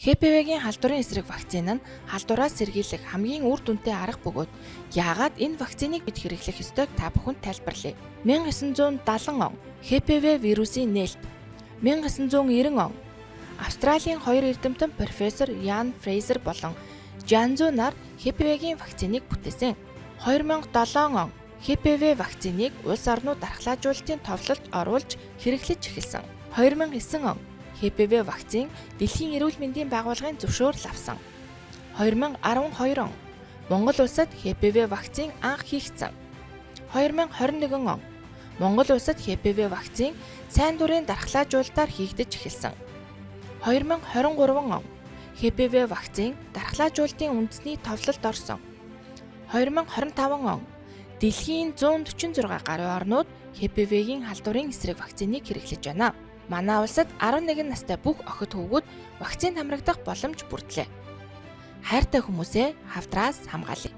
ХПВ-гийн халдварын эсрэг вакцин нь халдвараас сэргийлэх хамгийн үр дүнтэй арга бөгөөд яагаад энэ вакциныг бид хэрэглэх ёстойг та бүхэнд тайлбарлая. 1970 он ХПВ вирусын нээлт. 1990 он Австралийн хоёр эрдэмтэн профессор Ян Фрейзер болон Жанзу нар ХПВ-гийн вакциныг бүтээсэн. 2007 он ХПВ вакциныг улс орнууд дархлаажуулалтын товлолд оруулж хэрэглэж эхэлсэн. 2009 он ХПВ вакцин Дэлхийн эрүүл мэндийн байгууллагын зөвшөөрөл авсан. 2012 он Монгол улсад ХПВ вакцин анх хийгдсэн. 2021 он Монгол улсад ХПВ вакцин сайн дурын дархлаажуулалтаар хийгдэж эхэлсэн. 2023 он ХПВ вакцин дархлаажуулалтын үндэсний товлолд орсон. 2025 он дэлхийн 146 гаруй орнууд ХПВ-гийн халдварын эсрэг вакциныг хэрэглэж байна. Манай улсад 11 настай бүх охид хүүгүүд вакцинд хамрагдах боломж бүрдлээ. Хайртай хүмүүсээ хавдраас хамгаалъя.